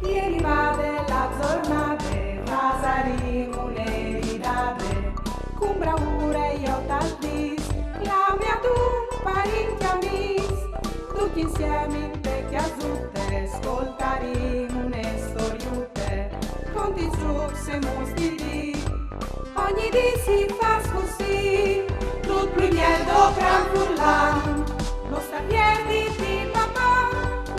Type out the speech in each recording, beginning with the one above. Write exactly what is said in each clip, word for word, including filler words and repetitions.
Ieri vade la zornade, fasarìn une ridade, cun braure jo tal dis, clame adun parint e amîs, ducj insiemi inte cjasute, scoltarìn une storiute, conti, zucs e mus di dì. Ogni dì si fâs cussì, dut plui biel dopran furlan. No sta pierditi, Maman,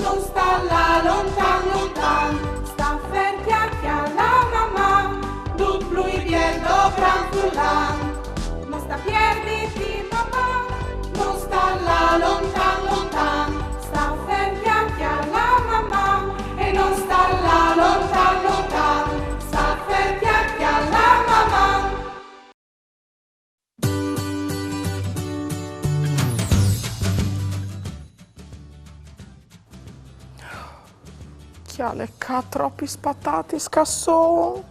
no sta lâ lontan, lontan. Sta fer, cjale, cjale, Maman, dut plui biel dopran furlan. No sta pierditi, Maman, no sta lâ lontan, lontan. Sta fer, cjale, cjale, Maman, e no sta lâ lontan, lontan. Sta fer, cjale, cjale, Maman. Cjale ca tropis patatis che a son.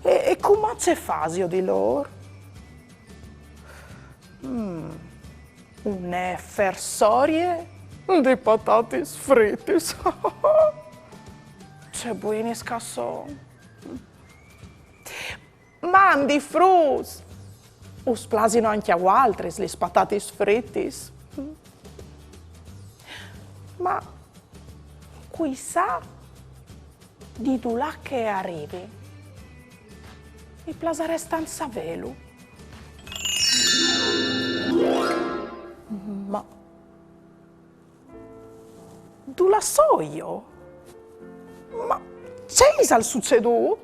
E, e cumò ce fasio di lôr? Mm, une fersorie di patatis fritis. Ce buinis che a son. Mandi fruts! Us plasino ancje a vualtris lis patatis fritis? Ma cui sa di dulà che a rivin? Mi plasarès tant savêlu. Ma dulà soio? Ma ce isal sucedût?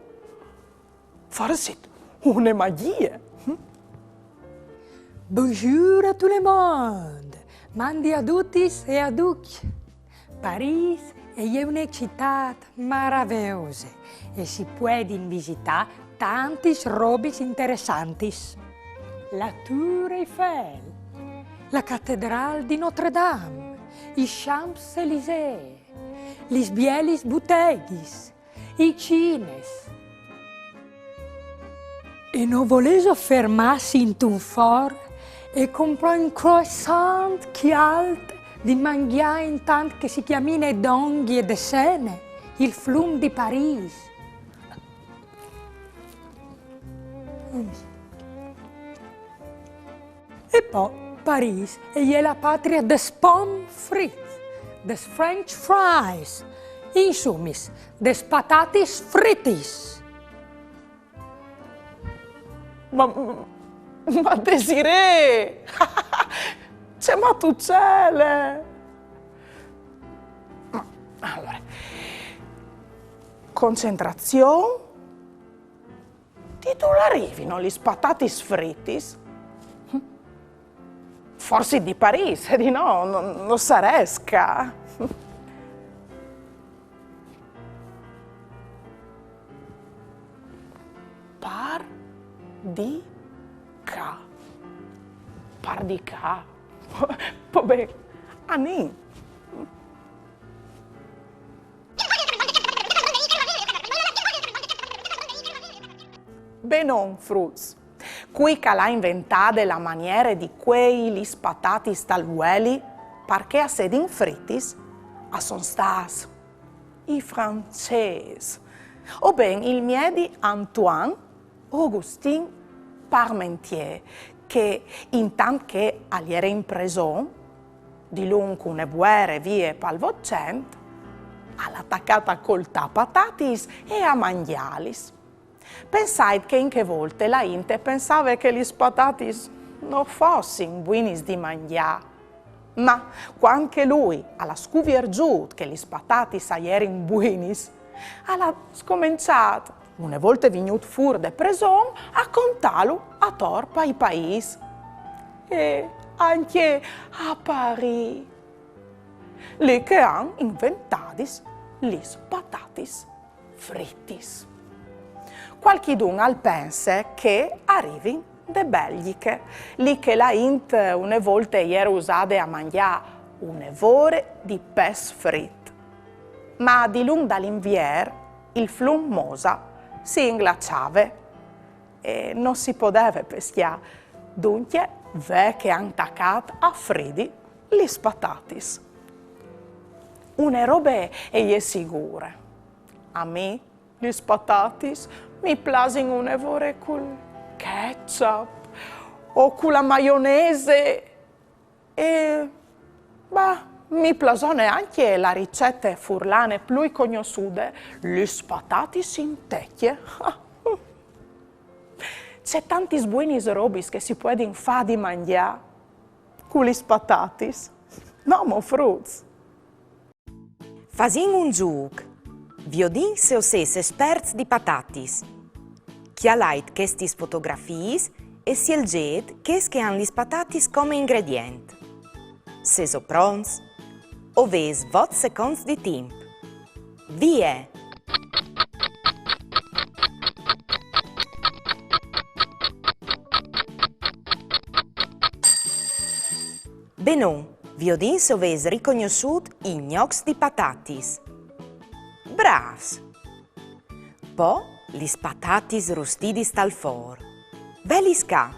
Forsit une magjie? Bonjour à tout le monde! Mandi a dutis e a ducj! Parîs e je une citât maraveose e si puedin visitâ tantis robis interessantis. La Tour Eiffel, la Catedrâl di Notre-Dame, i Champs-Élysées, lis bielis buteghis, i cines. E no volêso fermâsi intun for e comprâ un croissant cjalt di mangjâ intant che si cjamine dongje de Sene, il flum di Parîs? E po Parîs e je la patrie des pommes frites, des French fries, insumis, des patatis fritis. Ma, ma Desirée! Ce matucele! Ma, alore, concentrazion. Di dulà a rivino lis patatis fritis? Forsit di Parîs, e di no, no, no sarès ca. Par di ca. Par di ca. Po ben, anìn. Benon, fruts. Cui che al à inventade la maniere di cuei lis patatis tal vueli, par che a sedin fritis, a son stâts i francês, o ben il miedi Antoine Augustin Parmentier, che intant che al jere in preson, dilunc une vuere vie pal Votcent, al à tacât a coltâ patatis e a mangjâlis. Pensait che in chê volte la int e pensave che lis patatis no fossin buinis di mangjâ. Ma cuant che lui al à scuvierzût che lis patatis a jerin buinis, al à scomençât, une volte vignût fûr de preson, a contâlu ator pai paîs. E ancje a Parîs. Li che a àn inventadis lis patatis fritis. Cualchidun al pense che a rivin de Belgjiche, li che la int une volte e jere usade a mangjâ une vore di pes frit. Ma dilunc dal Invier il flum Mosa si inglaçave e no si podeve pescjâ. Duncje, ve che a àn tacât a fridi lis patatis. Une robe e je sigure, A mi, lis patatis, mi plasin une vore cul ketchup o cu la maionese e, bah, mi plasone ancje la ricete furlane plui cognossude, lis patatis in tecje. Ce tantis buinis robis che si puedin fâ di mangjâ cu lis patatis. No mo, fruts? Fasìn un zûc. Viodìn se o sês esperts di patatis. Cjalait chestis fotografiis e sielzêt chês che a àn lis patatis come ingredient. Sêso pronts? O vês vot seconts di timp. Vie! Benon, viodìn se o vês ricognossût i gnocs di patatis. Brâfs! Po lis patatis rustidis tal for. Velis ca.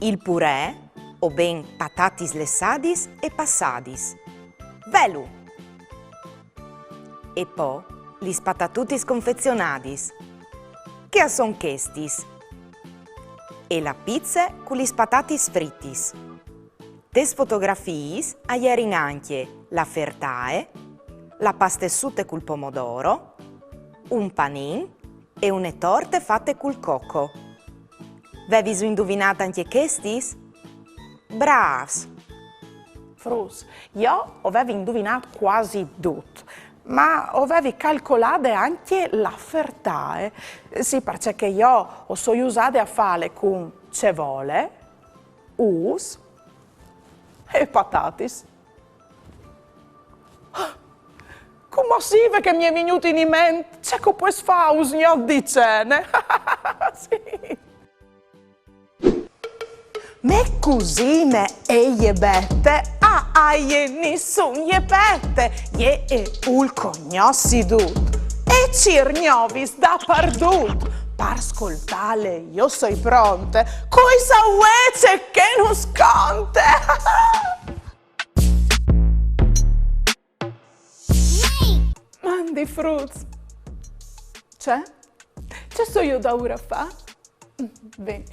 Il purè, o ben patatis lessadis e passadis. Velu! E po lis patatutis confezionadis. Che a son chestis? E la pize cu lis patatis fritis. Tes fotografiis a jerin ancje la fertae, la pastessute cul pomodoro, un panin e une torte fate cul coco. Vevis induvinât ancje chestis? Brâfs! Fruts, jo o vevi induvinât cuasi dut, ma o vevi calcolade ancje la fertae. Sì, parcè che jo o soi usade a fâle cun cevole, ûfs e patatis. Cumò sì, ve che mi è vignût in ment ce che o pues fâ usgnot di cene. Sì. Mê cusine e je Bete, a, a jê nissun je pete, jê e vûl cognossi dut e e cîr gnovis dapardut. Par scoltâle jo o soi pronte, cui sa vuê ce che nus conte. Mandi fruts! Ce? Ce soio daûr a fâ? Ben,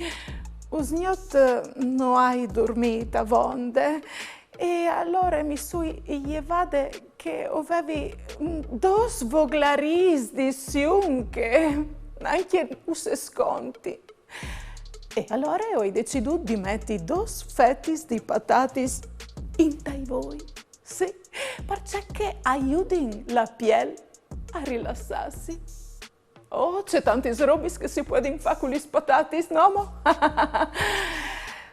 usgnot no ai durmît avonde e alore mi soi jevade che o vevi, mm, dôs voglarîs di siunche, ancje us es conti. E alore o ai decidût di meti dôs fetis di patatis intai voi. Sì, parcè che a judin la piel a rilassâsi. Oh, ce tantis robis che si puedin fâ cu lis patatis, no mo?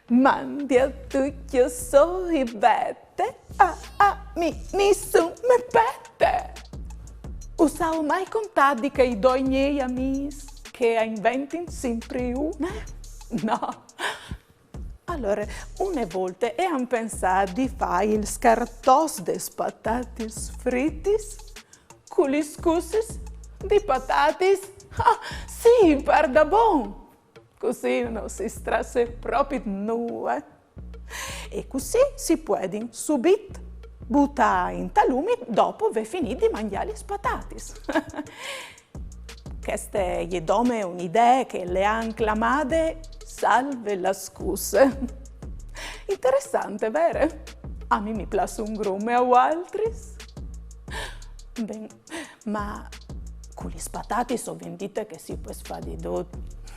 Mandi a ducj, jo o soi Bete, a, a mi nissun me pete. Us aio mai contât di chei doi miei amîs che a inventin simpri une? No. Alore, une volte a àn pensât di fâ il scartòs des patatis fritis cu lis scussis di patatis. Ah, sì, pardabon! Cussì no si strasse propit nuie. E cussì si puedin subit butâ intal umit dopo vê finît di mangjâ lis patatis. Cheste e je dome une idee che le àn clamade salve la scusse. Interessante, vere? A mi mi plâs un grum, e a voaltris? Ben, ma cu lis patatis o vin dite che si pues fâ di dut.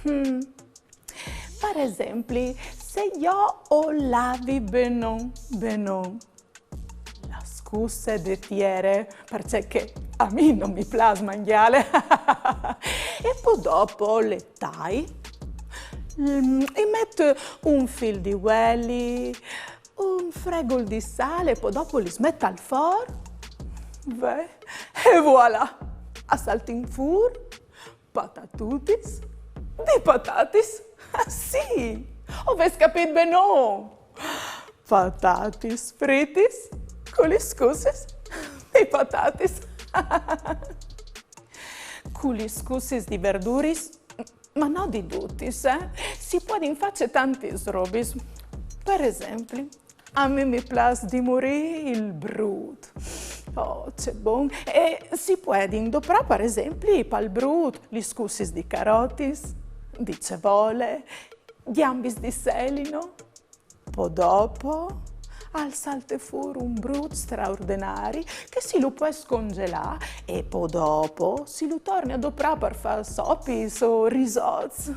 Hmm. Par esempli, se jo o lavi benon, benon, la scusse de tiere, parcè che a mi no mi plâs mangjâle. E po dopo le tai, mm, i met un fîl di vueli, un fregul di sâl, e po dopo lis met al for. Ve, e voilà! A saltin fûr patatutis di patatis. Sì! O vês capît benon? Patatis fritis cu lis scussis di patatis. Cu lis scussis di verduris, ma no di dutis, eh? Si puedin fâ ce tantis robis. Par esempli, a mi mi plâs di murî il brût. Oh, ce bon! E si puedin doprâ, par esempli, pal brût, lis scussis di carotis, di cevole, gjambis di selino. Po dopo al salte fûr un brût straordenari che si lu pues scongelâ e po dopo si lu torne a doprâ par fâ sopis o risots.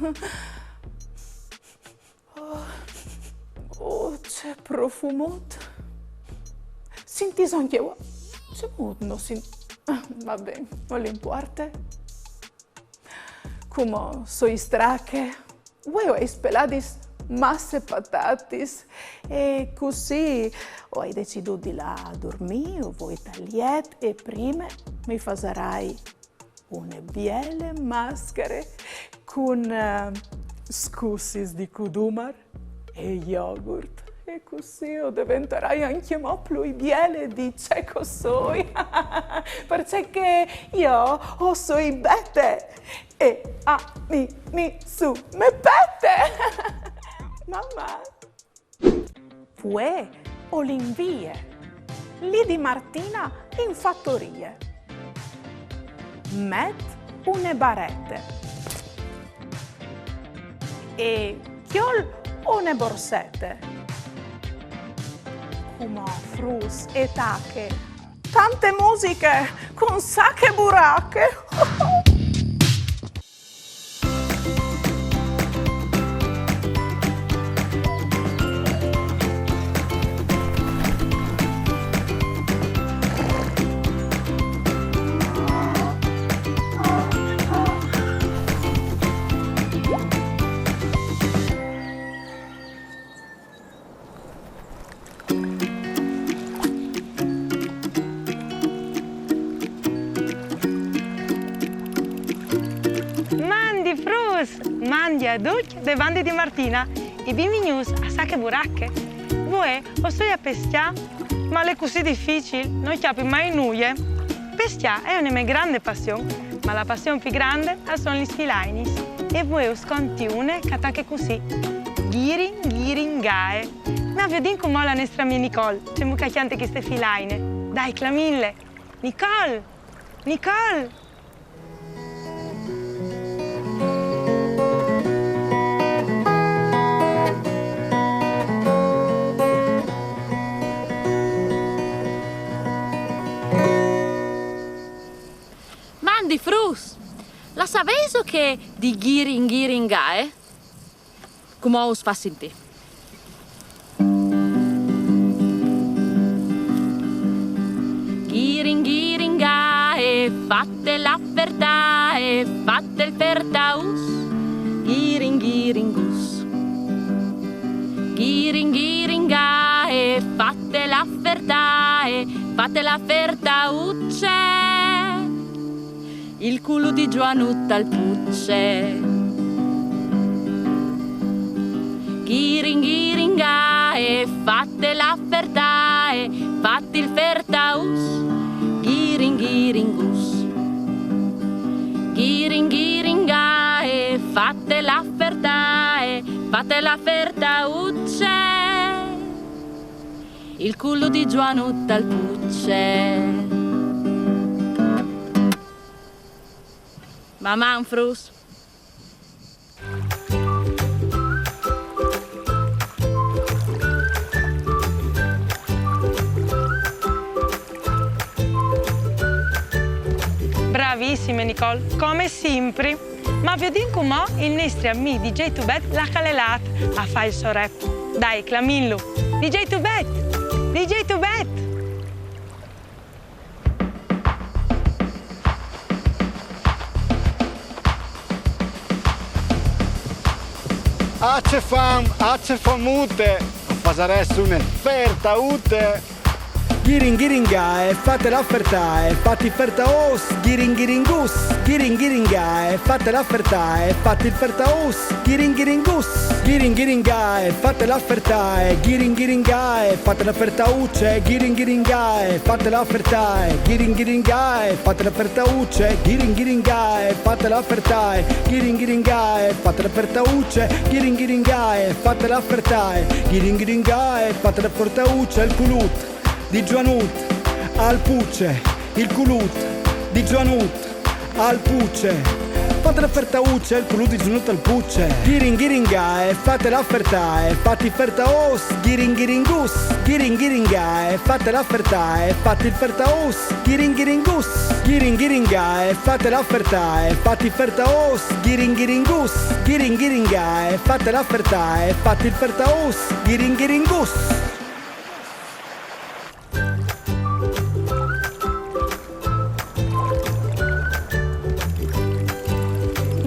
Oh, oh, ce profumut! Sintîso ancje vuê? Cemût no sint-, ah, va ben, nol impuarte. Cumò o soi strache, vuê o ai speladis masse patatis e cussì o ai decidût di lâ a durmî, o voi tal jet e prime mi fasarai une biele mascare cun, eh, scussis di cudumar e yogurt. E cussì o deventarai ancjemò plui biele di ce che o soi. Parcè che jo o soi Bete. E a mi, mi su me pete. Mamma. Vuê o lin vie li di Martina in fatorie. Met une barete e cjol une borsete. Cumò fruts e tache tante musiche cun Sache Burache. Mandi fruts, mandi a ducj de bande di Martina e benvignûts a Sache Burache. Vuê o soi a pescjâ, ma al è cussì dificil, no cjapi mai nuie. Pescjâ e je une mê grande passion, ma la passion plui grande a son lis filainis. E vuê us conti une che e tache cussì: ghirin ghirin gae. Ma viodìn cumò la nestre amie Nicole, cemût che e cjante cheste filaine. Dai, clamìnle! Nicole! Nicole! Mandi fruts! La savêso chê di ghirin ghirin gae? Cumò us fâs sintî. Ghirin ghirin gae, fate la fertae, fate il fertaus. Ghirin ghirin gus. Ghirin ghirin gae, fate la fertae, fate la fertauce. Il culut di Gioanut al puce. Ghirin ghirin gae, fate la fertae, fate il fertaus. Ghirin ghirin gus. Ghirin ghirin gae, fate la fertae, fate la fertauce. Il culut di Gioanut al puce. Maman, fruts! Bravissime, Nicole, come simpri. Ma viodìn cumò il nestri amì D J Tubet là che al è lât a fâ il so rap. Dai, clamìnlu. D J Tubet! D J Tubet! Ah, ce fam, ah, ce famute, o fasarès une fertaute. Ghirin ghirin gae, fate la fertae, fate il fertaus. Ghirin ghirin gus. Ghirin ghirin gae, fate la fertae, fate il fertaus. Ghirin ghirin gus. Ghirin ghirin gae, fate la fertae, ghirin ghirin gae, fate la fertauce. Ghirin ghirin gae, fate la fertae, ghirin ghirin gae, fate la fertauce. Ghirin ghirin gae, fate la fertae, ghirin ghirin gae, fate la fertauce. Ghirin ghirin gae, fate la fertae, ghirin ghirin gae, fate la fertauce. Il culut di Gioanut Al puce, il culut di Gianut, al puce. Fate la fertauce, il culut di Gianut al puce. Ghirin ghiringae, fate la fertae, fatti fertaos. Ghirin ghiringus, ghirin ghiringae, fate la fertae, fatti il fertaos. Ghirin ghiringus, ghirin ghiringae, fate la fertae, fatti fertaos. Ghirin ghiringus, ghirin ghiringae, fate la fertae, fatti il fertaos. Ghirin ghiringus.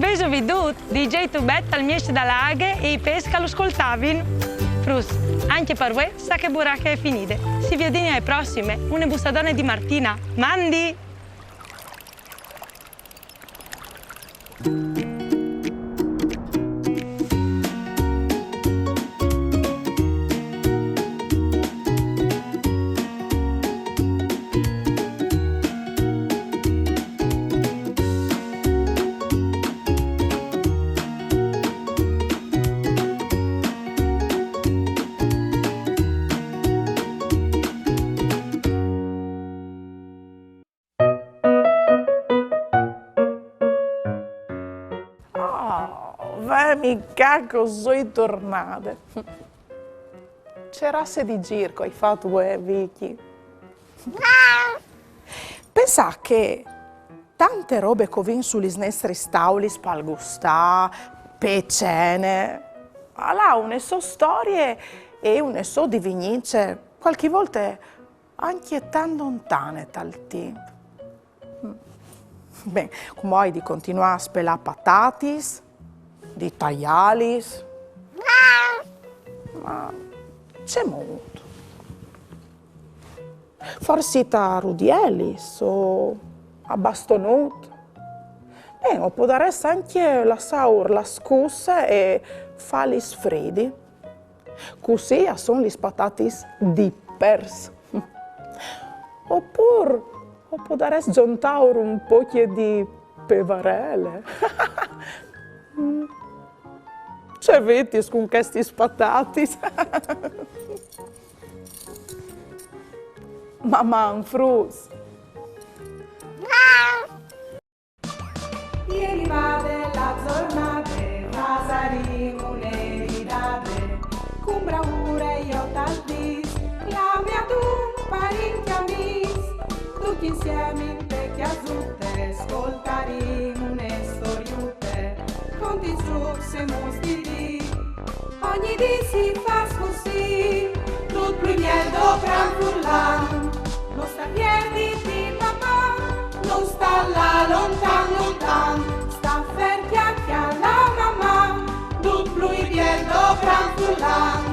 Vêso vidût? D J Tubet al mieç da la aghe e i pes che lu scoltavin. Fruts, ancje par vuê, Sache Burache e je finide. Si viodìn ae prossime, une bussadone di Martina. Mandi! Oh, vemi ca che o soi tornade. Ce rasse di zîr che o ai fat vuê, Vicky. Pensâ che tante robe che o vin su lis nestris taulis pal gustâ, pe cene, al à une sô storie e une sô divignince, cualchi volte ancje tant lontane tal timp. Ben, cumò o ai di continuâ a spelâ patatis, di taiâlis. Ma cemût? Forsit a rudiellis o a bastonut? Ben, o podarès ancje lassâur la scusse e fâlis fridi. Cussì a son lis patatis di pers. Opûr o podarès zontâur un pocje di pevarele. Ce vitis cun chestis patatis. Maman, fruts. E rivade la zornade, fasarìn une ridade, cun braure jo tal dîs, clamìn un parint di amîs, ducj insiemi inte cjasute, scoltarìn une storiute, conti zûcs e muts di dì. Ogni dì si fâs cussì, dut plui biel dopran furlan. No sta pierditi, Maman, no sta lâ lontan, lontan. Sta fer, cjacle la Maman, dut plui biel dopran furlan.